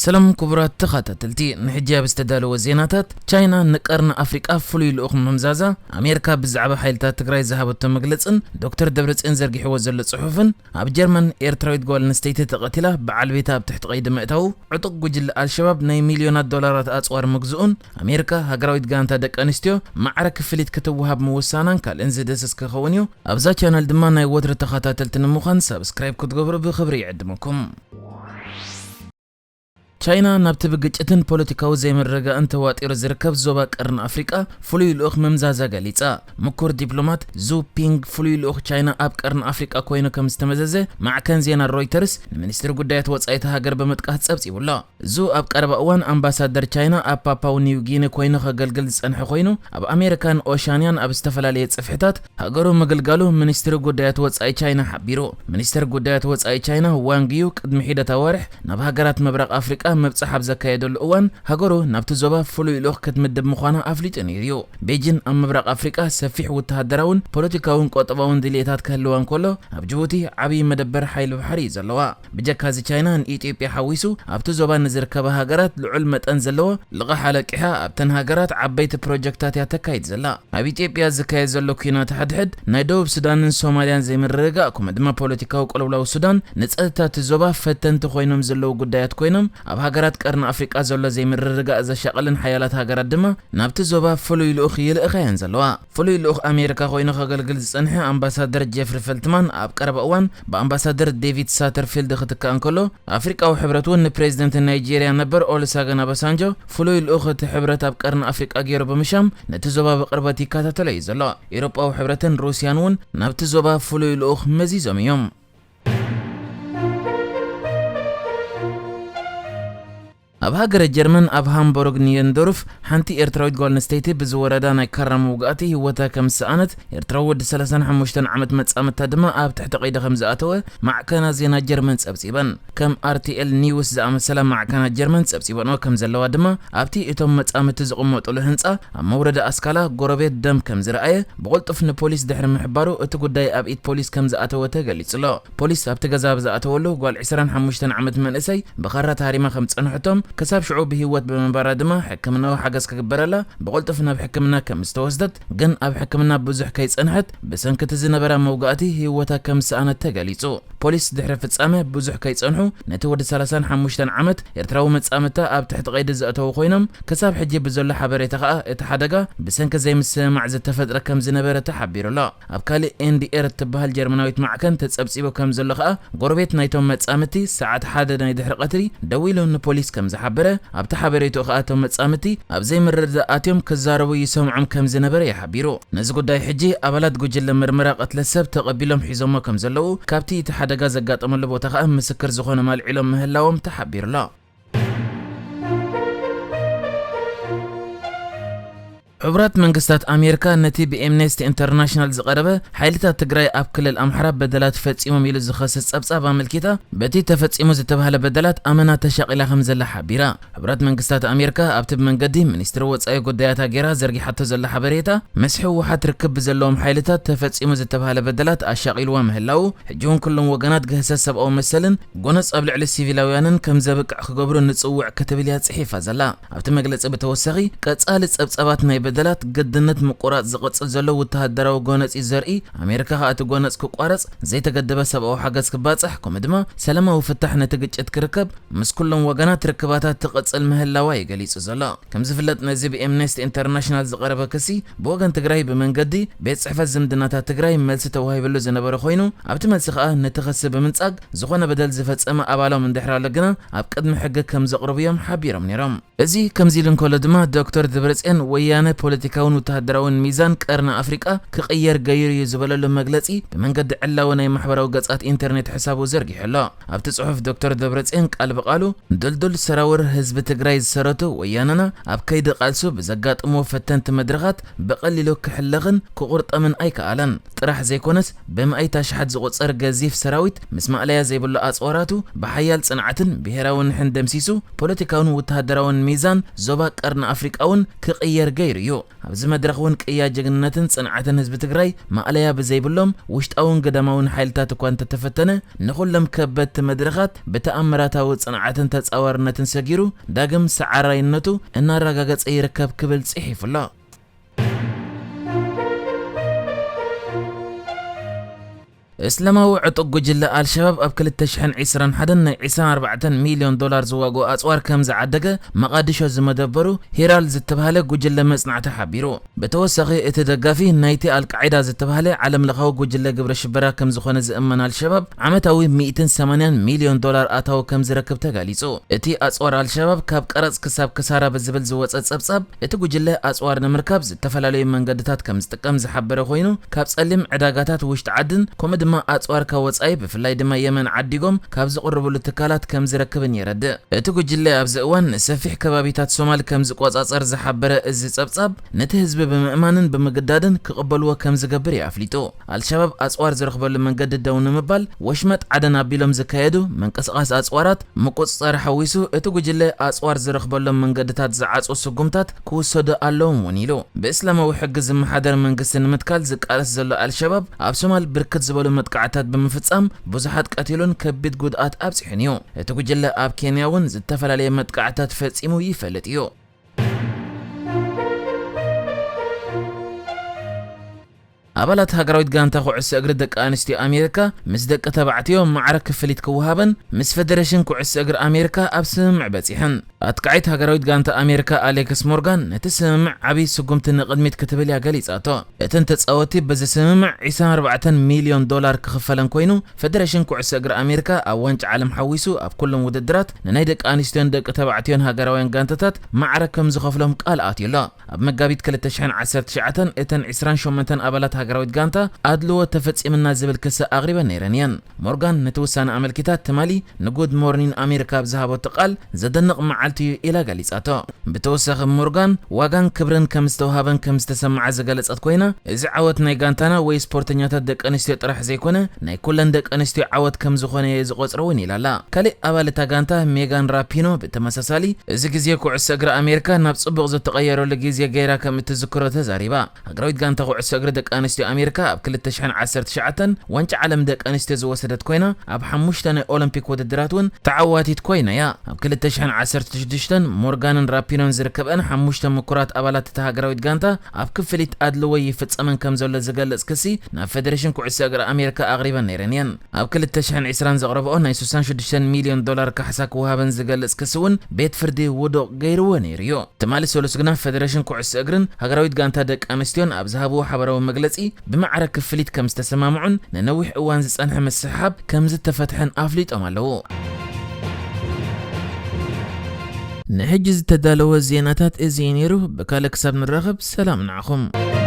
ሰላም ክቡራት ተኸታተልቲ፣ ንሕጂ ኣብ ዝተዳለወ ዜናታት፣ ቻይና ንቀርኒ ኣፍሪቃ ፍሉይ ልኡኽ ምምዛዛ፣ ኣሜሪካ ብዛዕባ ሓይልታት ትግራይ ዝሃበቶ መግለጽን ዶክተር ደብረጽዮን ዘርጊሕዎ ዘሎ ጽሑፍን፣ ኣብ ጀርመን ኤርትራዊት ጓል ኣንስተይቲ ተቐቲላ፣ በዓል ቤታ ኣብ ትሕቲ ቀይዲ ምእታዉ፣ ዕጡቕ ጉጅለ ኣልሸባብ ናይ ሚልዮናት ዶላራት ኣጽዋር ምግዝኡን፣ ኣሜሪካ ሃገራዊት ጋንታ ደቂ ኣንስትዮ ማዕረ ክፍሊት ክትወሃብ ምውሳናን ካልእን ዝድህስስ ክኸውን እዩ። ኣብዛ ቻነል ድማ ናይ ወትሪ ተኸታተልቲ ንምዃን ሳብስክራይብ ክትገብሩ ብኽብሪ ይዕድመኩም። ቻይና ናብቲ ብግጭትን ፖለቲካዊ ዘይምርግጋእን ተዋጢሩ ዝርከብ ዞባ ቀርኒ ኣፍሪቃ ፍሉይ ልኡኽ ምምዛዛ ገሊጻ። ምኩር ዲፕሎማት ዙ ፒንግ ፍሉይ ልኡኽ ቻይና ኣብ ቀርኒ ኣፍሪቃ ኮይኑ ከም ዝተመዘዘ ማዕከን ዜና ሮይተርስ ንሚኒስትሪ ጉዳያት ወጻኢ'ታ ሃገር ብምጥቃስ ጸብጺቡ'ሎ። ዙ ኣብ ቀረባ እዋን ኣምባሳደር ቻይና ኣብ ፓፓው ኒው ጊኒ ኮይኑ ከገልግል ዝጸንሐ ኮይኑ፣ ኣብ ኣሜሪካን ኦሻንያን ኣብ ዝተፈላለየ ጽፍሕታት ሃገሩ ምግልጋሉ ሚኒስትሪ ጉዳያት ወጻኢ ቻይና ሓቢሩ። ሚኒስትር ጉዳያት ወጻኢ ቻይና ዋንግ ዩ ቅድሚ ሒደት ኣዋርሕ ናብ ሃገራት ምብራቕ ኣፍሪቃ ምብጻሕ ኣብ ዘካየደሉ እዋን፣ ሃገሩ ናብቲ ዞባ ፍሉይ ልኡኽ ክትምድብ ምዃና ኣፍሊጡ ነይሩ እዩ። ቤጂን ኣብ ምብራቕ ኣፍሪቃ ሰፊሕ ወተሃደራውን ፖለቲካውን ቁጠባውን ድልየታት ክህልዋ እንከሎ፣ ኣብ ጅቡቲ ዓብዪ መደበር ሓይሊ ባሕሪ እዩ ዘለዋ። ብጀካዚ ቻይና ንኢትዮጵያ ሓዊሱ ኣብቲ ዞባ ንዝርከባ ሃገራት ልዑል መጠን ዘለዎ ልቓሕ ኣለቂሓ ኣብተን ሃገራት ዓበይቲ ፕሮጀክታት እያ ተካይድ ዘላ። ኣብ ኢትዮጵያ ዝካየድ ዘሎ ኲናት ሓድሕድ፣ ናይ ደቡብ ሱዳንን ሶማልያን ዘይምርግጋእ፣ ከምኡ ድማ ፖለቲካዊ ቅልውላው ሱዳን ንጸጥታ እቲ ዞባ ፈተንቲ ኮይኖም ዘለዉ ጉዳያት ኮይኖም፣ ኣብ ሃገራት ቀርኒ ኣፍሪቃ ዘሎ ዘይምርግጋእ ዘሻቕለን ሓያላት ሃገራት ድማ ናብቲ ዞባ ፍሉይ ልኡኽ ይልእኻ እየን ዘለዋ። ፍሉይ ልኡኽ ኣሜሪካ ኮይኑ ከገልግል ዝጸንሐ ኣምባሳደር ጄፍሪ ፈልትማን ኣብ ቀረባ እዋን ብኣምባሳደር ዴቪድ ሳተርፊልድ ክትካእ እንከሎ፣ ኣፍሪቃዊ ሕብረት እውን ንፕሬዚደንት ናይጄርያ ነበር ኦሉሰገን ኦባሳንጆ ፍሉይ ልኡኽ እቲ ሕብረት ኣብ ቀርኒ ኣፍሪቃ ገይሩ ብምሻም ነቲ ዞባ ብቕርበት ይከታተሎ እዩ ዘሎ። ኤውሮጳዊ ሕብረትን ሩስያን እውን ናብቲ ዞባ ፍሉይ ልኡኽ መዚዞም እዮም። ኣብ ሃገረ ጀርመን ኣብ ሃምቦርግ ኒየንዶርፍ ሓንቲ ኤርትራዊት ጓል ኣንስተይቲ ብዝወረዳ ናይ ካራ መውጋእቲ ህይወታ ከም ዝሰኣነት፣ ኤርትራዊ ወዲ ሰላሳን ሓሙሽተን ዓመት መጻምድታ ድማ ኣብ ትሕቲ ቀይዲ ከም ዝኣተወ ማዕከናት ዜና ጀርመን ጸብጺበን። ከም ኣር ቲ ኤል ኒውስ ዝኣመሰላ ማዕከናት ጀርመን ጸብጺበንኦ ከም ዘለዋ ድማ፣ ኣብቲ እቶም መጻምድቲ ዝቕመጡሉ ህንጻ ኣብ መውረዲ ኣስካላ ጎረቤት ደም ከም ዝረኣየ ብቕልጡፍ ንፖሊስ ድሕሪ ምሕባሩ፣ እቲ ጉዳይ ኣብ ኢድ ፖሊስ ከም ዝኣተወ ተገሊጹ ኣሎ። ፖሊስ ኣብቲ ገዛ ኣብ ዝኣተወሉ፣ ጓል ዕስራን ሓሙሽተን ዓመት መንእሰይ ብኻራ ተሃሪማ ከም ዝጸንሐቶም፣ ክሳብ ሽዑ ብህይወት ብምንባራ ድማ ሕክምናዊ ሓገዝ ክግበረላ ብቕልጡፍ ናብ ሕክምና ከም ዝተወስደት፣ ግን ኣብ ሕክምና ብዙሕ ከይጸንሐት ብሰንኪ እቲ ዝነበራ መውጋእቲ ህይወታ ከም ዝሰኣነት ተገሊጹ። ፖሊስ ድሕሪ ፍጻመ ብዙሕ ከይጸንሑ ነቲ ወዲ ሰላሳን ሓሙሽተን ዓመት ኤርትራዊ መጻምድታ ኣብ ትሕቲ ቀይዲ ዘእተዉ ኮይኖም፣ ክሳብ ሕጂ ብዘሎ ሓበሬታ ከኣ እቲ ሓደጋ ብሰንኪ ዘይምስምማዕ ዝተፈጥረ ከም ዝነበረ ተሓቢሩ ኣሎ። ኣብ ካልእ ኤን ዲ ኤር እትበሃል ጀርመናዊት ማዕከን ተጸብጺቡ ከም ዘሎ ከኣ፣ ጎረቤት ናይቶም መጻምድቲ ሰዓት ሓደ ናይ ድሕሪ ቀትሪ ደዊሉ ንፖሊስ ከም ዝሓበረ፣ ኣብቲ ሓበሬትኡ ከኣ እቶም መጻምድቲ ኣብ ዘይምርድዳእ ኣትዮም ክዛረቡ ይሰምዖም ከም ዝነበረ እዩ ሓቢሩ። ነዚ ጉዳይ ሕጂ ኣባላት ጉጅለ ምርመራ ቅትለት ሰብ ተቐቢሎም ሒዞሞ ከም ዘለዉ፣ ካብቲ እቲ ሓደጋ ዘጋጠመሉ ቦታ ከኣ ምስክር ዝኾኖም ኣልዒሎም ምህላዎም ተሓቢሩ ኣሎ። ሕቡራት መንግስታት ኣሜሪካ ነቲ ብኤምነስቲ ኢንተርናሽናል ዝቐረበ ሓይልታት ትግራይ ኣብ ክልል ኣምሓራ በደላት ፈጺሞም ኢሉ ዝኸስስ ጸብጻብ ኣመልኪታ፣ በቲ ተፈጺሙ ዝተባህለ በደላት ኣመና ተሻቒላ ከም ዘላ ሓቢራ። ሕቡራት መንግስታት ኣሜሪካ ኣብቲ ብመንገዲ ሚኒስትሪ ወጻኢ ጉዳያታ ጌራ ዘርጊሓቶ ዘላ ሓበሬታ፣ ምስ ህወሓት ርክብ ብዘለዎም ሓይልታት ተፈጺሙ ዝተባህለ በደላት ኣሻቒልዋ ምህላዉ፣ ሕጂ እውን ኩሎም ወገናት ግህሰት ሰብኣዊ መሰልን ጎነጽ ኣብ ልዕሊ ሲቪላውያንን ከም ዘብቅዕ ክገብሩ ንጽውዕ ክትብል እያ ጽሒፋ ዘላ። ኣብቲ መግለጺ ብተወሳኺ፣ ቀጻሊ ጸብጻባት ናይ በደላት ግድነት ምቁራጽ ዝቕጽል ዘሎ ወተሃደራዊ ጎነጽ እዩ ዘርኢ፣ ኣሜሪካ ከኣ እቲ ጎነጽ ክቋረጽ፣ ዘይተገደበ ሰብኣዊ ሓገዝ ክባጻሕ፣ ከምኡ ድማ ሰላማዊ ፍታሕ ነቲ ግጭት ክርከብ፣ ምስ ኩሎም ወገናት ርክባታት ትቕጽል ምህላዋ እዩ ገሊጹ ዘሎ። ከም ዝፍለጥ፣ ነዚ ብኤምነስቲ ኢንተርናሽናል ዝቐረበ ክሲ ብወገን ትግራይ ብመንገዲ ቤት ጽሕፈት ዝምድናታት ትግራይ መልሲ ተዋሂብሉ ዝነበረ ኮይኑ፣ ኣብቲ መልሲ ከኣ ነቲ ክሲ ብምንጻግ፣ ዝኾነ በደል ዝፈጸመ ኣባሎም እንድሕር ኣሎ ግና ኣብ ቅድሚ ሕጊ ከም ዘቕርቡ እዮም ሓቢሮም ነይሮም። እዚ ከምዚ ኢሉ እንከሎ ድማ፣ ዶክተር ደብረጽዮን፣ ወያነ ፖለቲካውን ወተሃደራውን ሚዛን ቀርኒ ኣፍሪቃ ክቕየር ገይሩ እዩ ዝበለሉ መግለጺ ብመንገዲ ዕላዊ ናይ ማሕበራዊ ገጻት ኢንተርኔት ሕሳቡ ዘርጊሑ ኣሎ። ኣብቲ ጽሑፍ፣ ዶክተር ደብረጽዮን ቃል ብቓሉ፣ ድልዱል ሰራውር ህዝቢ ትግራይ ዝሰረቱ ወያነና ኣብ ከይዲ ቃልሱ ብዘጋጥምዎ ፈተንቲ መድረኻት ብቐሊሉ ክሕለኽን ክቑርጠምን ኣይከኣለን። ጥራሕ ዘይኮነስ፣ ብምኣይት ኣሽሓት ዝቑጸር ገዚፍ ሰራዊት ምስ ማእለያ ዘይብሉ ኣጽዋራቱ ብሓያል ጽንዓትን ብሄራዊ ንሕን ደምሲሱ፣ ፖለቲካውን ወተሃደራውን ሚዛን ዞባ ቀርኒ ኣፍሪቃ እውን ክቕየር ገይሩ እዩ። ኣብዚ መድረኽ እውን ቅያ ጅግንነትን ጽንዓትን ህዝቢ ትግራይ ማእለያ ብዘይብሎም ውሽጣውን ግዳማውን ሓይልታት እኳ እንተተፈተነ፣ ንኹሎም ከበድቲ መድረኻት ብተኣምራታዊ ጽንዓትን ተጻዋርነትን ሰጊሩ ዳግም ሰዓራይነቱ እናረጋገጸ ይርከብ ክብል ጽሒፉ ኣሎ። እስላማዊ ዕጡቕ ጉጅለ ኣልሸባብ ኣብ ክልተ ሽሕን ዕስራን ሓደን ናይ ዕስራን ኣርባዕተን ሚልዮን ዶላር ዝዋግኦ ኣጽዋር ከም ዝዓደገ መቓድሾ ዝመደበሩ ሂራል ዝተባህለ ጉጅለ መጽናዕቲ ሓቢሩ። ብተወሳኺ እቲ ደጋፊ ናይቲ ኣልቃዒዳ ዝተባህለ ዓለምለኻዊ ጉጅለ ግብረ ሽበራ ከም ዝኾነ ዝእመን ኣልሸባብ ዓመታዊ ሚእትን ሰማንያን ሚልዮን ዶላር ኣታዊ ከም ዝረክብ ተጋሊጹ። እቲ ኣጽዋር ኣልሸባብ ካብ ቀረጽ ክሳብ ክሳራ ብዝብል ዝወጸ ጸብጻብ፣ እቲ ጉጅለ ኣጽዋር ንምርካብ ዝተፈላለዩ መንገድታት ከም ዝጥቀም ዝሓበረ ኮይኑ፣ ካብ ጸሊም ዕዳጋታት ውሽጢ ዓድን ከምኡ ድማ ኣጽዋር ካብ ወጻኢ ብፍላይ ድማ የመን ዓዲጎም ካብ ዝቕርብሉ ትካላት ከም ዝረክብን የረድእ። እቲ ጉጅለ ኣብዚ እዋን ንሰፊሕ ከባቢታት ሶማል ከም ዝቆጻጸር ዝሓበረ እዚ ጸብጻብ፣ ነቲ ህዝቢ ብምእማንን ብምግዳድን ክቕበልዎ ከም ዝገብር እዩ ኣፍሊጡ። ኣልሸባብ ኣጽዋር ዝረኽበሉ መንገዲ ደው ንምባል ወሽመጥ ዓደን ኣቢሎም ዝካየዱ ምንቅስቓስ ኣጽዋራት ምቁጽጻር ሓዊሱ፣ እቲ ጉጅለ ኣጽዋር ዝረኽበሎም መንገድታት ዝዓጹ ስጉምታት ክውሰዱ ኣለዎም እውን ኢሉ። ብእስላማዊ ሕጊ ዝመሓደር መንግስቲ ንምትካል ዝቃለስ ዘሎ ኣልሸባብ፣ ኣብ ሶማል ብርክት ዝበሉ መጥቃዕታት ብምፍጻም ብዙሓት ቀቲሉን ከቢድ ጉድኣት ኣብጺሑን እዩ። እቲ ጉጅለ ኣብ ኬንያ እውን ዝተፈላለየ መጥቃዕታት ፈጺሙ ይፈልጥ እዩ። ኣባላት ሃገራዊት ጋንታ ኩዕሶ እግሪ ደቂ ኣንስትዮ ኣሜሪካ ምስ ደቂ ተባዕትዮ ማዕረ ክፍሊት ክወሃበን ምስ ፌደሬሽን ኩዕሶ እግሪ ኣሜሪካ ኣብ ስምምዕ በጺሐን። ኣጥቃዒት ሃገራዊት ጋንታ ኣሜሪካ ኣሌክስ ሞርጋን ነቲ ስምምዕ ዓብዪ ስጉምቲ ንቕድሚት ክትብል እያ ገሊጻቶ። እተን ተጻወትቲ በዚ ስምምዕ ዕስራን ኣርባዕተን ሚልዮን ዶላር ክኽፈለን ኮይኑ፣ ፌደሬሽን ኩዕሶ እግሪ ኣሜሪካ ኣብ ዋንጫ ዓለም ሓዊሱ ኣብ ኩሎም ውድድራት ንናይ ደቂ ኣንስትዮን ደቂ ተባዕትዮን ሃገራውያን ጋንታታት ማዕረ ከም ዝኸፍሎም ቃል ኣትዩ ኣሎ። ኣብ መጋቢት ክልተ ሽሕን ዓሰርተ ትሽዓተን እተን ዕስራን ሸሞንተን ኣባላት ሃገራዊት ጋንታ ኣድልዎ ተፈጺምና ዝብል ክሲ ኣቕሪበን ነይረን እየን። ሞርጋን ነቲ ውሳነ ኣመልኪታ ትማሊ ንጉድ ሞርኒን ኣሜሪካ ኣብ ዝሃበቶ ቃል፣ "ዘደንቕ መዓልቲ እዩ" ኢላ ገሊጻቶ። ብተወሳኺ ሞርጋን ዋጋን ክብርን ከም ዝተውሃበን ከም ዝተሰምዓ ዝገለጸት ኮይና፣ "እዚ ዓወት ናይ ጋንታና ወይ ስፖርተኛታት ደቂ ኣንስትዮ ጥራሕ ዘይኮነ ናይ ኩለን ደቂ ኣንስትዮ ዓወት ከም ዝኾነ እየ ዝቖጽሮ" እውን ኢላ ኣላ። ካሊእ ኣባል እታ ጋንታ ሜጋን ራፒኖ ብተመሳሳሊ፣ "እዚ ግዜ ኩዕሶ እግሪ ኣሜሪካ ናብ ጽቡቕ ዝተቐየረሉ ግዜ ገይራ ከም እትዝክሮ" ተዛሪባ። ሃገራዊት ጋንታ ኩዕሶ እግሪ ደቂ ኣንስትዮ ኣሜሪካ ኣብ ክልተ ሽሕን ዓሰርተ ትሽዓተን ዋንጫ ዓለም ደቂ ኣንስትዮ ዝወሰደት ኮይና፣ ኣብ ሓሙሽተ ናይ ኦሎምፒክ ውድድራት እውን ተዓዋቲት ኮይና እያ። ኣብ ክልተ ሽሕን ዓሰርተ ሽዱሽተን ሞርጋንን ራፒኖን ዝርከበን ሓሙሽተ ምኩራት ኣባላት እታ ሃገራዊት ጋንታ ኣብ ክፍሊት ኣድልዎ ይፍጸመን ከም ዘሎ ዝገልጽ ክሲ ናብ ፌደሬሽን ኩዕሶ እግሪ ኣሜሪካ ኣቕሪበን ነይረን እየን። ኣብ ክልተ ሽሕን ዕስራን ዘቕረብኦ ናይ ስሳን ሽዱሽተን ሚልዮን ዶላር ካሕሳ ክወሃበን ዝገልጽ ክሲ እውን ቤት ፍርዲ ውዱቕ ገይርዎ ነይሩ እዩ። ትማሊ ሰሉስ ግና ፌደሬሽን ኩዕሶ እግርን ሃገራዊት ጋንታ ደቂ ኣንስትዮን ኣብ ዝሃብዎ ሓበራዊ መግለጺ፣ ብማዕረ ክፍሊት ከም ዝተሰማምዑን ንነዊሕ እዋን ዝጸንሐ ምስሕሓብ ከም ዝተፈትሐን ኣፍሊጦም ኣለዉ። ንሕጂ ዝተዳለወ ዜናታት እዚ እዩ ነይሩ። ብካልእ ክሳብ ንራኸብ፣ ሰላም ንዓኹም።